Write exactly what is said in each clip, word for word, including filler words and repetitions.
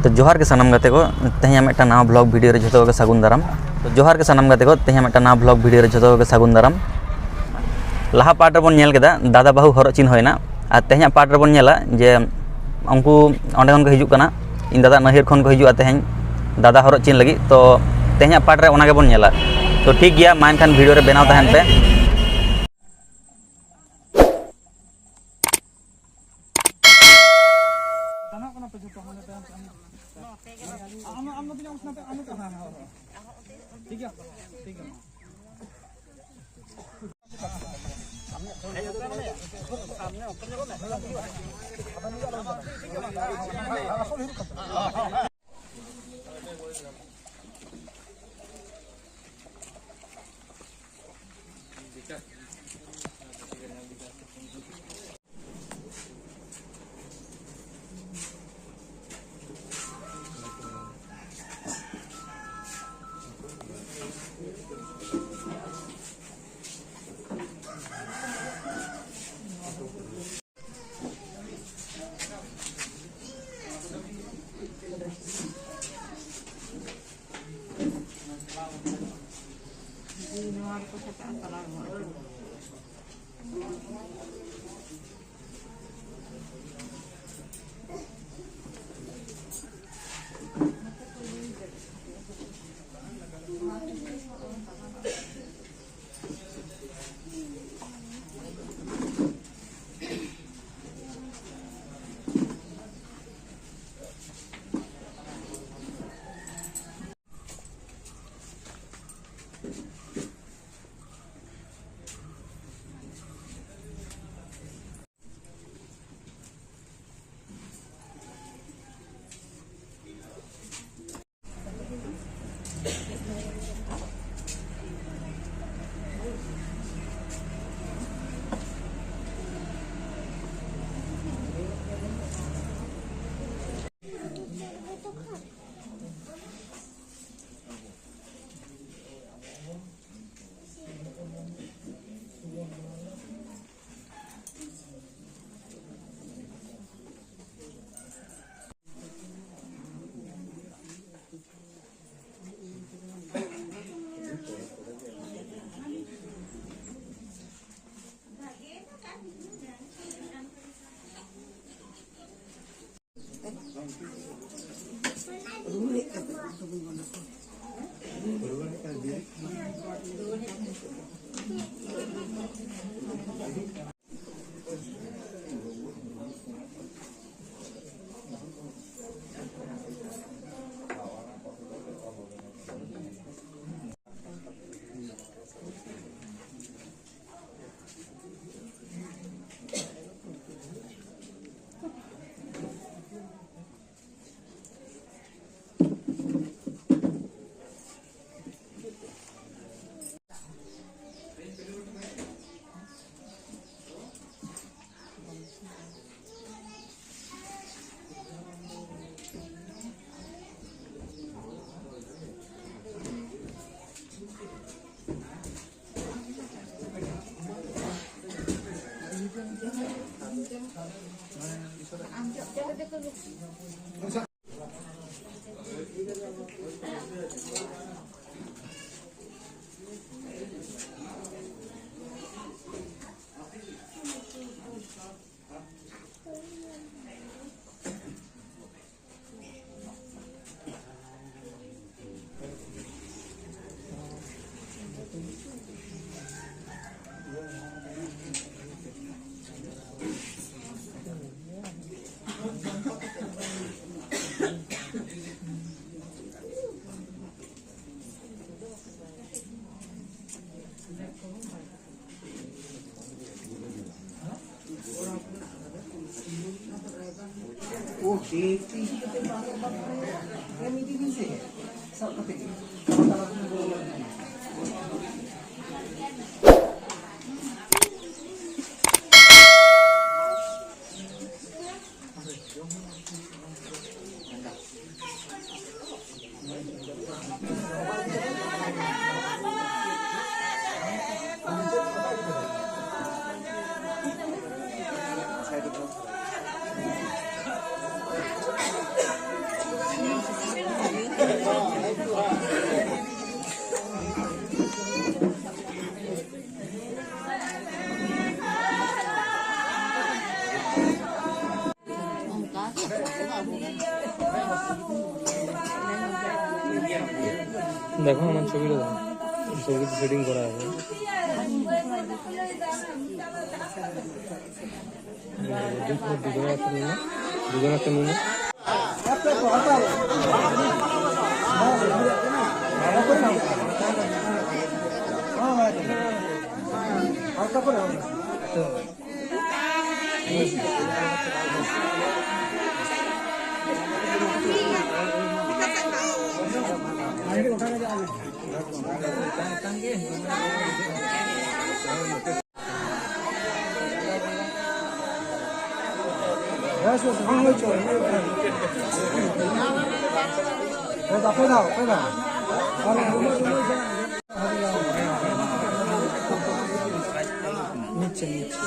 ᱛᱚ ᱡᱚᱦᱟᱨ ᱜᱮ ᱥᱟᱱᱟᱢ ᱜᱟᱛᱮ ᱠᱚ, ᱛᱮᱦᱮᱧᱟᱜ ᱢᱤᱫᱴᱟᱝ ᱱᱟᱣᱟ vlog video ᱨᱮ ᱡᱷᱚᱛᱚ ᱠᱚᱜᱮ ᱥᱟᱹᱜᱩᱱ ᱫᱟᱨᱟᱢ᱾ ᱛᱚ ᱡᱚᱦᱟᱨ ᱜᱮ ᱥᱟᱱᱟᱢ ᱜᱟᱛᱮ ᱠᱚ, ᱛᱮᱦᱮᱧᱟᱜ ᱢᱤᱫᱴᱟᱝ ᱱᱟᱣᱟ vlog video ᱨᱮ ᱡᱷᱚᱛᱚ ᱠᱚᱜᱮ ᱥᱟᱹᱜᱩᱱ ᱫᱟᱨᱟᱢ᱾ ᱞᱟᱦᱟ part ᱨᱮᱵᱚᱱ ᱧᱮᱞ ᱠᱮᱫᱟ ᱫᱟᱫᱟ ᱵᱟᱹᱦᱩ ᱦᱚᱨᱚᱜ ᱪᱤᱱ ᱦᱩᱭᱱᱟ, ᱟᱨ ᱛᱮᱦᱮᱧᱟᱜ part ᱨᱮᱵᱚᱱ ᱧᱮᱞᱟ ᱡᱮ ᱩᱱᱠᱩ ᱚᱸᱰᱮ ᱠᱷᱚᱱ ᱠᱚ ᱦᱤᱡᱩᱜ ᱠᱟᱱᱟ, ᱤᱧ ᱫᱟᱫᱟ ᱱᱟᱹᱦᱤᱨ ᱠᱷᱚᱱ ᱠᱚ ᱦᱤᱡᱩᱜᱼᱟ ᱛᱮᱦᱮᱧ ᱫᱟᱫᱟ ᱦᱚᱨᱚᱜ ᱪᱤᱱ ᱞᱟᱹᱜᱤᱫ᱾ ᱛᱚ ᱛᱮᱦᱮᱧᱟᱜ part ᱨᱮ ᱚᱱᱟ ᱜᱮᱵᱚᱱ ᱧᱮᱞᱟ᱾ ᱛᱚ ᱴᱷᱤᱠ ᱜᱮᱭᱟ, ᱢᱟ ᱮᱱᱠᱷᱟᱱ video ᱨᱮ ᱵᱮᱱᱟᱣ ᱛᱟᱦᱮᱱ ᱯᱮ᱾ দেখো আমার ছবিটা দেখো, ছবিটা সেটিং করা আছে। দুজনে একটা নিয়ে, দুজনে একটা নিয়ে। নিচ্ছে, নিচ্ছে।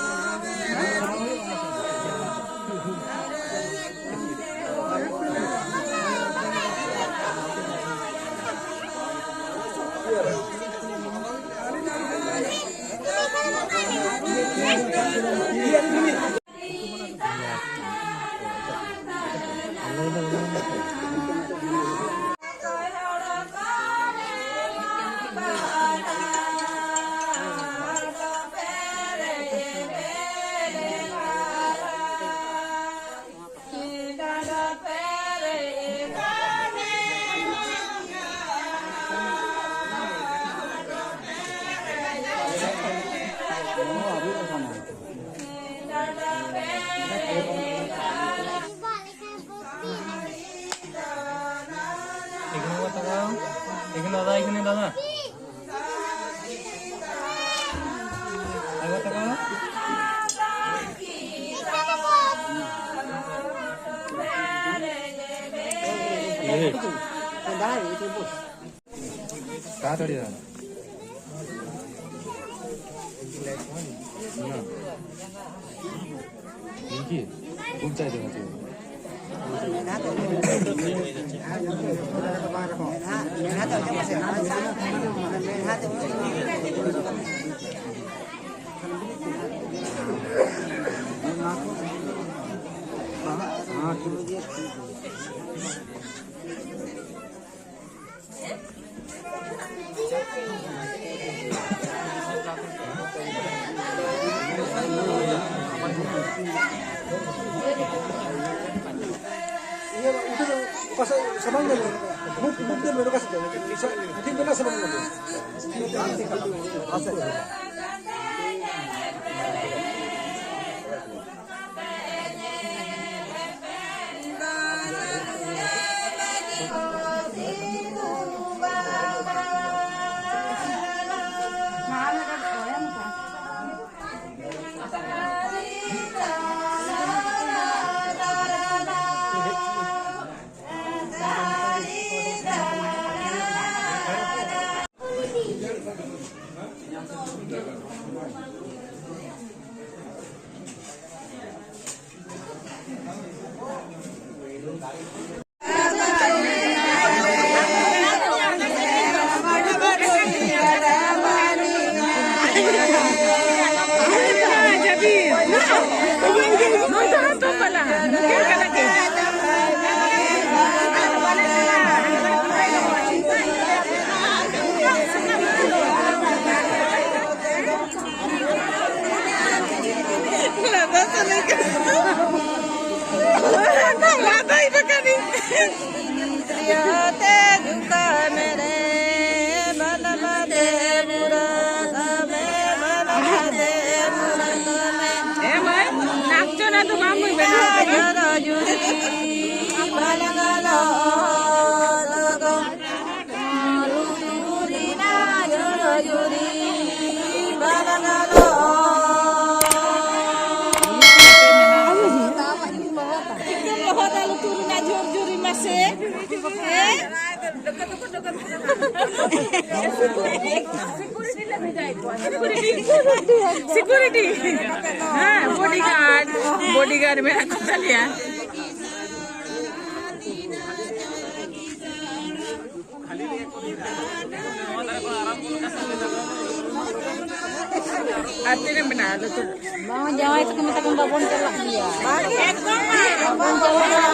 এখানে দাদা, এখানে দাদা। তাড়াতাড়ি দাদা। না। পিঙ্কি, খুব চাইতে হচ্ছে। ᱤᱭᱟᱹ, ᱩᱱᱠᱩ ᱫᱚ ᱚᱠᱟ ᱥᱮᱫ ᱥᱟᱢᱟᱝ ᱧᱮᱞ ᱢᱮ᱾ ᱢᱩᱠ, ᱢᱩᱠ ᱧᱮᱞ ᱢᱮ, ᱚᱠᱟ ᱥᱮᱫ? ᱴᱷᱤᱠ ᱢᱮᱱᱟᱜᱼᱟ, ᱥᱟᱢᱟᱝ ᱧᱮᱞ ᱢᱮ᱾ ᱡᱚᱨᱚ ᱡᱩᱨᱤ ᱵᱟᱞᱟᱝ ᱞᱚᱦᱚᱫ ᱜᱚ᱾ ᱨᱩᱛᱩ ᱨᱮᱱᱟᱜ ᱡᱚᱨᱚ ᱡᱩᱨᱤ ᱵᱟᱞᱟᱝ ᱞᱚᱦᱚᱫ᱾ ᱮᱠᱫᱚᱢ ᱞᱚᱦᱚᱫᱟ ᱞᱩᱛᱩᱨ ᱨᱮᱱᱟᱜ ᱡᱷᱩᱨ ᱡᱷᱩᱨᱤ ᱢᱟᱥᱮ᱾ ᱦᱮᱸ? ᱥᱤᱠᱩᱨᱤᱴᱤ᱾ ᱦᱮᱸ, ᱵᱚᱰᱤᱜᱟᱨᱰ, ᱵᱚᱰᱤᱜᱟᱨᱰ ᱢᱮᱱᱟᱜ ᱠᱚ ᱛᱟᱞᱮᱭᱟ᱾ ᱟᱨ ᱛᱤᱱᱟᱹᱜ ᱢᱮᱱᱟᱜᱼᱟ? ᱟᱫᱚ ᱪᱮᱫ? ᱵᱟᱝ, ᱡᱟᱶᱟᱭ ᱛᱟᱠᱚ ᱢᱮᱛᱟ ᱠᱚ ᱵᱟᱵᱚᱱ ᱪᱟᱞᱟᱜ ᱜᱮᱭᱟ᱾ ᱵᱟᱵᱚᱱ ᱪᱟᱞᱟᱜᱼᱟ᱾